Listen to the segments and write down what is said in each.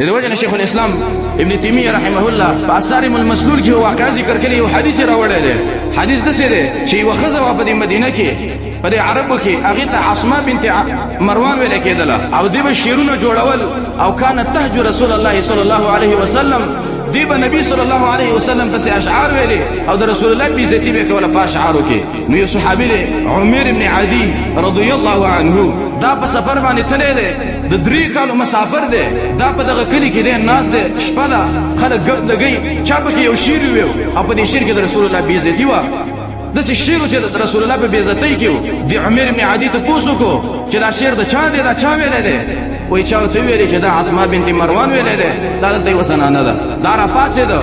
د وجه نه شیخ الاسلام ابن تیمیه رحمه الله په الصارم المسلول کې واقعا ذکر کړی یو حدیث راوړی دی. حدیث داسې دی چې یوه ښځه وه په دې مدینه کې، په دې عربو کې، هغې ته عصمه بنت مروان ویل کېدله او دې به شعرونه جوړول او کانت تهجو رسول الله صلی الله علیه وسلم، دی به نبی صلی الله علیه وسلم پسې اشعار ویلې او د رسول الله بېعزتي به کوله په اشعارو کې. نو یو صحابي دی عمر بن عدي رضی الله عنه، دا په سفر باندې تللی دی، د 3 کالو مسافر دی، دا په دغه کلي کې دی، ناست دی، شپه ده، خلک ګپ لګوي، چا پکې یو شعر وویو او په دې شعر کې د رسول الله بېعزتي وه. داسې شعر چې د رسول الله په بېعزتۍ کې و. د عمر بن عدي تپوس وکړو چې دا شعر د چا دی، دا چا ویلی دی؟ وایي چا ورته وویلې چې دا عصمه بنت مروان ویلی دی، دا دلته یوه زنانه ده. دا راپاڅېده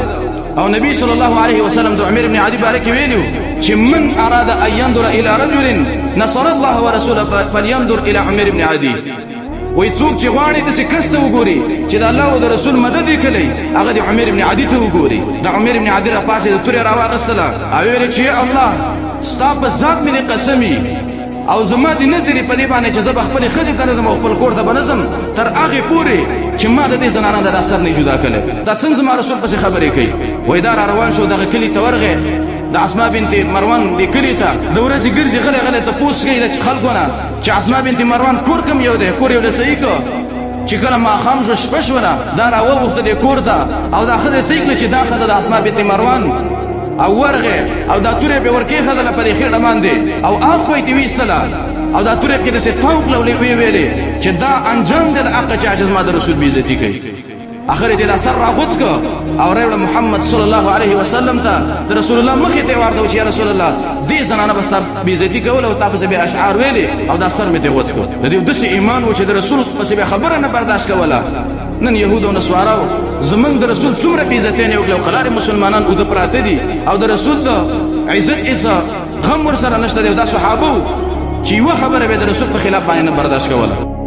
او نبی صلی الله علیه وسلم د عمر بن عدي باره کې ویلي چې من اراد ان ينظر الى رجل نصر الله ورسوله فلينظر الى عمر بن عدي. وایي څوک چې غواړي داسې کس ته وګوري چې د الله او د رسول مدد یې کړی، هغه د عمر بن عدي ته وګوري. د عمر بن عدي راپاڅېده، تورې راواخیستله او ویل چې الله ستا په ذات مې دې قسم وي او زما د نظر په دې باندې چې زه به خپلې ښځې ته نه ځم او خپل کور ته به نه ځم تر هغې پورې چې ما د دې زنانه د دا سر نه جدا کړی. دا څنګه زما رسول پسې خبرې کوي؟ وایي دا را روان شو، دغه کلي ته ورغی، د اسما بنت مروان د کلي ته د ورځې ګرځي، غلی غلی تپوس کوي د خلکو نه چې اسما بنت مروان کور کوم یو دی، کور یې له صحیح کړ. چې کله ماښام شو، شپه شوله، دا راوغوښته دې کور ته او دا ښځه یې صحیح کړه چې دا ښځه د اسما بنت مروان، او ورغی او دا توره پې ورکېښودله په دې خېټه باندې او اخوا یې ترې ویستله او دا توره پکې داسې تاو کړه او ویې ویلې چې دا انجام دی د هغه چا چې زما د رسول بېعزتي کوي. اخر یې دا سر راغوڅ کړ او راوړه محمد صلی الله علیه وسلم ته، د رسول الله مخې ته یې ورته چې یا رسول الله دې زنانه به ستا بېعزتي کوله او تا پسې به اشعار ویلې او دا سر مې ترې غوڅ کړ. د دې داسې ایمان و چې د رسول پسې به خبره نه برداشت کوله. نن یهود او نصاراو زمونږ د رسول څومره بېعزتیانې وکړې او قلارې مسلمانان اوده پراته دي او د رسول د عزت هېڅ غم ورسره نشته دی. او دا صحابه وو چې یوه خبره به د رسول په خلاف باندې نه برداشت کوله.